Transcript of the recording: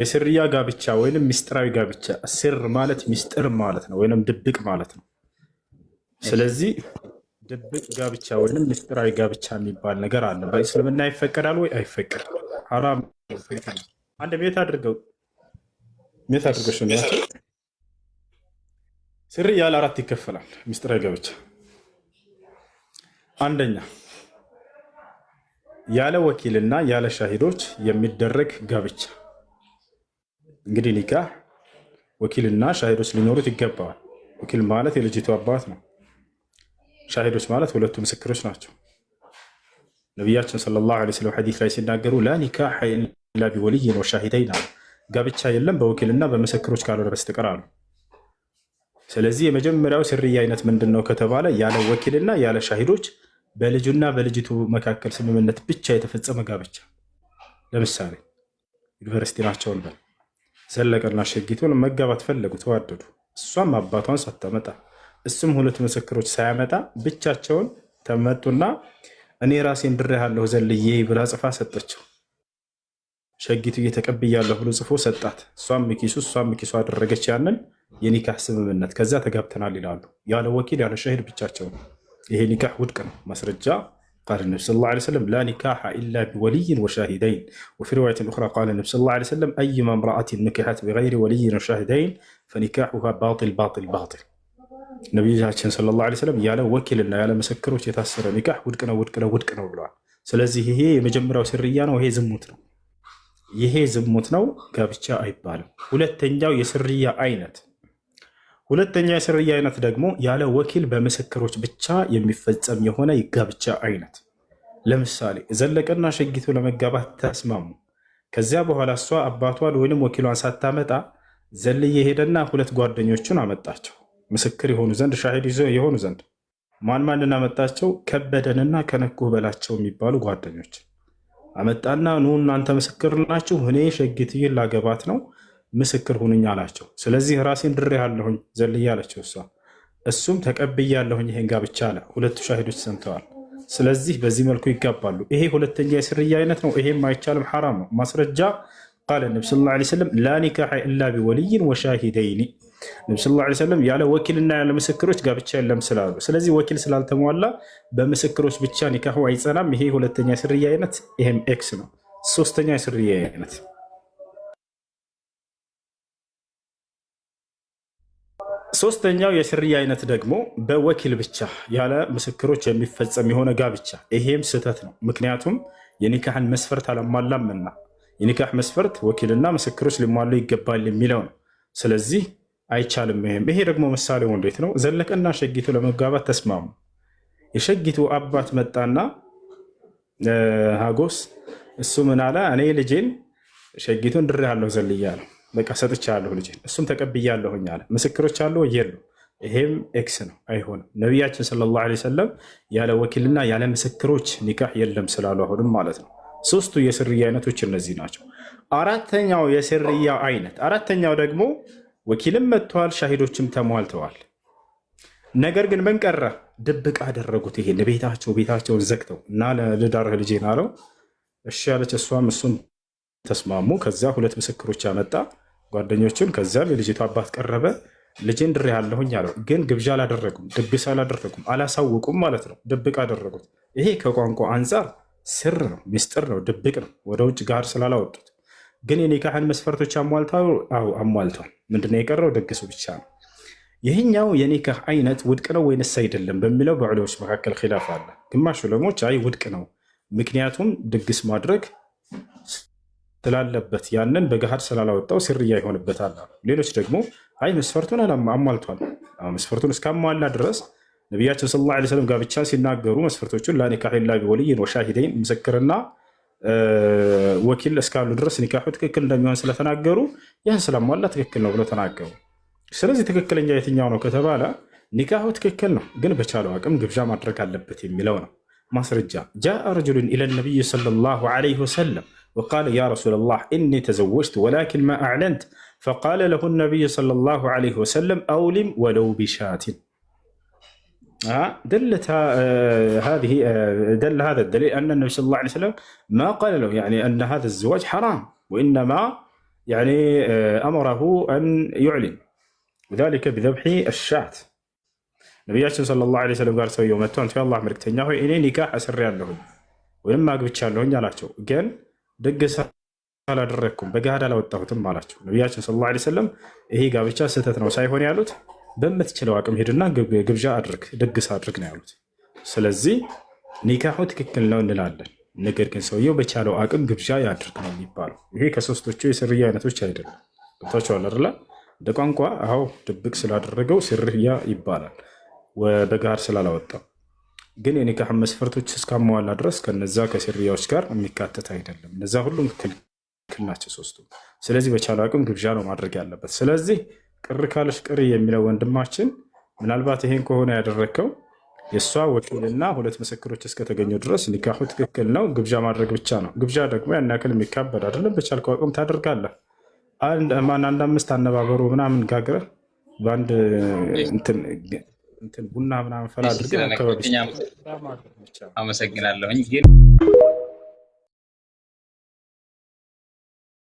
የስርያ ጋብቻ ወይንም ሚስጥራዊ ጋብቻ፣ ስር ማለት ሚስጥር ማለት ነው፣ ወይንም ድብቅ ማለት ነው። ስለዚህ ድብቅ ጋብቻ ወይንም ምስጢራዊ ጋብቻ የሚባል ነገር አለ። በእስልምና ይፈቀዳል ወይ? አይፈቀድም። ሐራም። አንድ mute አድርገው፣ mute አድርገው። ስርያ ለአራት ይከፈላል። ምስጢራዊ ጋብቻ አንደኛ ያለ ወኪልና ያለ ሻሂዶች የሚደረግ ጋብቻ። እንግዲህ ኒካህ ወኪልና ሻሂዶች ሊኖሩት ይገባዋል። ወኪል ማለት የልጅቱ አባት ነው። ሻሂዶች ማለት ሁለቱ ምስክሮች ናቸው። ነቢያችን صلى الله عليه وسلم ሐዲስ ላይ ሲናገሩ لا نكاح إلا بولي وشاهدين አሉ። ጋብቻ የለም በወኪልና በምስክሮች ካልሆነ በስተቀር አሉ። ስለዚህ የመጀመሪያው ስርያ አይነት ምንድን ነው ከተባለ ያለ ወኪልና ያለ ሻሂዶች በልጁና በልጅቱ መካከል ስምምነት ብቻ የተፈጸመ ጋብቻ። ለምሳሌ ዩኒቨርሲቲ ናቸው እንበል። ዘለቀና ሸጊቱን መጋባት ፈለጉ፣ ተዋደዱ። እሷም አባቷን ሳታመጣ እሱም ሁለት ምስክሮች ሳያመጣ ብቻቸውን ተመጡና እኔ ራሴን ድሬሃለሁ ዘልዬ ብላ ጽፋ ሰጠችው። ሸጊቱ እየተቀብያለሁ ብሎ ጽፎ ሰጣት። እሷም ኪሱ እሷም ኪሱ አደረገች ያንን የኒካህ ስምምነት። ከዛ ተጋብተናል ይላሉ። ያለ ወኪል ያለ ሸሂድ ብቻቸው ነው። ይሄ ኒካህ ውድቅ ነው። ማስረጃ قال النبي صلى الله عليه وسلم لا نكاح إلا بولي وشاهدين وفي رواية أخرى قال النبي صلى الله عليه وسلم أيما امرأة نكحت بغير ولي وشاهدين فنكاحها باطل باطل باطل። ነቢያችን صلى الله عليه وسلم ያለ ወኪልና ያለ ምስክሮች የታሰረ ኒካህ ውድቅ ነው፣ ውድቅ ነው፣ ውድቅ ነው ብለዋል። ስለዚህ ይሄ የመጀመሪያው ስርያ ነው። ይሄ ዝሙት ነው። ይሄ ዝሙት ነው፣ ጋብቻ አይባልም። ሁለተኛ የስርያ አይነት ደግሞ ያለ ወኪል በምስክሮች ብቻ የሚፈጸም የሆነ የጋብቻ አይነት። ለምሳሌ ዘለቀና ሸጊቱ ለመጋባት ተስማሙ። ከዚያ በኋላ እሷ አባቷን ወይንም ወኪሏን ሳታመጣ ዘልዬ ሄደና ሁለት ጓደኞቹን አመጣቸው ምስክር የሆኑ ዘንድ፣ ሻሂድ የሆኑ ዘንድ። ማን ማንን አመጣቸው? ከበደንና ከነኩህ በላቸው የሚባሉ ጓደኞች አመጣና ኑ እናንተ ምስክር ናችሁ፣ እኔ ሸጊትዬን ላገባት ነው፣ ምስክር ሁኑኝ አላቸው። ስለዚህ ራሴን ድሬሃለሁኝ ዘልዬ አለችው እሷ። እሱም ተቀብያለሁኝ ይሄን ጋብቻ አለ። ሁለቱ ሻሂዶች ሰምተዋል። ስለዚህ በዚህ መልኩ ይጋባሉ። ይሄ ሁለተኛ የስርያ አይነት ነው። ይሄም አይቻልም፣ ሐራም ነው። ማስረጃ قال النبي صلى الله عليه وسلم لا نكاح إلا بولي وشاهدين። ነቢ صلى الله عليه وسلم ያለ ወኪልና ያለ ምስክሮች ጋብቻ የለም ስላሉ፣ ስለዚህ ወኪል ስላልተሟላ በምስክሮች ብቻ ኒካሁ አይጸናም። ይሄ ሁለተኛ የስርያ አይነት፣ ይሄም X ነው። ሶስተኛው የስርያ አይነት ደግሞ በወኪል ብቻ ያለ ምስክሮች የሚፈጸም የሆነ ጋብቻ፣ ይሄም ስህተት ነው። ምክንያቱም የኒካህን መስፈርት አላሟላምና፣ የኒካህ መስፈርት ወኪልና ምስክሮች ሊሟሉ ይገባል የሚለው ነው። ስለዚህ አይቻልም። ይሄም ይሄ ደግሞ ምሳሌው እንዴት ነው? ዘለቀና ሸጊቱ ለመጋባት ተስማሙ። የሸጊቱ አባት መጣና ሀጎስ እሱ ምን አለ? እኔ ልጄን ሸጊቱን ድሬሃለሁ ዘልያለሁ፣ በቃ ሰጥቻለሁ ልጄን፣ እሱም ተቀብያለሁኝ አለ። ምስክሮች አሉ ወይ? የሉ። ይሄም X ነው፣ አይሆንም። ነቢያችን صلى الله عليه وسلم ያለ ወኪልና ያለ ምስክሮች ኒካህ የለም ስላሉ አሁንም ማለት ነው። ሶስቱ የስርያ አይነቶች እነዚህ ናቸው። አራተኛው የስርያ አይነት፣ አራተኛው ደግሞ ወኪልም መጥተዋል፣ ሻሂዶችም ተሟልተዋል። ነገር ግን ምን ቀረ? ድብቅ አደረጉት። ይሄ ለቤታቸው ቤታቸውን ዘግተው እና ልዳርህ ልጄን አለው። እሺ ያለች እሷም እሱም ተስማሙ። ከዚያ ሁለት ምስክሮች ያመጣ ጓደኞቹን። ከዚያም የልጅቱ አባት ቀረበ። ልጄን ድሬሃለሁኝ አለው። ግን ግብዣ አላደረጉም፣ ድግስ አላደረጉም፣ አላሳውቁም ማለት ነው። ድብቅ አደረጉት። ይሄ ከቋንቋ አንጻር ስር ነው፣ ሚስጥር ነው፣ ድብቅ ነው። ወደ ውጭ ጋር ስላላወጡት ግን የኒካህን መስፈርቶች አሟልተዋል። አዎ አሟልቷል። ምንድነው የቀረው? ድግሱ ብቻ ነው። ይህኛው የኒካህ አይነት ውድቅ ነው ወይንስ አይደለም በሚለው በዑለሞች መካከል ኺላፍ አለ። ግማሽ ዑለሞች አይ ውድቅ ነው፣ ምክንያቱም ድግስ ማድረግ ስላለበት ያንን በገሃድ ስላላወጣው ስርያ ይሆንበታል አሉ። ሌሎች ደግሞ አይ መስፈርቱን አሟልቷል፣ መስፈርቱን እስካሟላ ድረስ ነቢያችን صلى الله عليه وسلم ጋብቻ ሲናገሩ መስፈርቶቹን لا نكاح إلا بولي وشاهدين ምስክርና ወኪል እስካሉ ድረስ ኒካሑ ትክክል እንደሚሆን ስለተናገሩ ይህን ስላሟላ ትክክል ነው ብሎ ተናገሩ። ስለዚህ ትክክለኛ የትኛው ነው ከተባለ ኒካሑ ትክክል ነው፣ ግን በቻለው አቅም ግብዣ ማድረግ አለበት የሚለው ነው። ማስረጃ جاء رجل إلى النبي صلى الله عليه وسلم وقال يا رسول الله إني تزوجت ولكن ما أعلنت فقال له النبي صلى الله عليه وسلم أولم ولو بشاة። دلت هذه دل هذا الدليل أن النبي صلى الله عليه وسلم ما قال له يعني أن هذا الزواج حرام وإنما يعني أمره أن يعلن وذلك بذبح الشاة። ነቢያችን صلى الله عليه وسلم ጋር ሰውየው መጥቶ አንተ የአላህ መልክተኛ ሆይ፣ እኔ ኒካህ አስሬያለሁኝ ወይም አግብቻለሁኝ አላቸው። ግን ድግስ አላደረግኩም፣ በገሃድ አላወጣሁትም አላቸው። ነቢያችን صلى الله عليه وسلم ይሄ ጋብቻ ስህተት ነው ሳይሆን ያሉት፣ በምትችለው አቅም ሄድና ግብዣ አድርግ፣ ድግስ አድርግ ነው ያሉት። ስለዚህ ኒካሑ ትክክል ነው እንላለን። ነገር ግን ሰውየው በቻለው አቅም ግብዣ ያድርግ ነው የሚባለው። ይሄ ከሶስቶቹ የስርያ አይነቶች አይደለም። ገብቷቸዋል አይደለ? እንደ ቋንቋ አዎ ድብቅ ስላደረገው ስርያ ይባላል፣ በገሃድ ስላላወጣው። ግን የኒካህ መስፈርቶች እስካሟላ ድረስ ከነዛ ከስርያዎች ጋር የሚካተት አይደለም። እነዛ ሁሉም ክልክል ናቸው ሶስቱ። ስለዚህ በቻለው አቅም ግብዣ ነው ማድረግ ያለበት። ስለዚህ ቅር ካለሽ ቅሪ የሚለው ወንድማችን፣ ምናልባት ይሄን ከሆነ ያደረግከው የእሷ ወኪልና ሁለት ምስክሮች እስከተገኙ ድረስ ኒካሑ ትክክል ነው። ግብዣ ማድረግ ብቻ ነው። ግብዣ ደግሞ ያን ያክል የሚካበድ አይደለም። በቻልከው አቅም ታደርጋለህ። ማን አንድ አምስት አነባበሩ ምናምን ጋግረህ በአንድ እንትን ቡና ምናምን ፈላ አድርገህ አካባቢ ስለነገርከኝ ማድረግ ብቻ ነው። አመሰግናለሁኝ ግን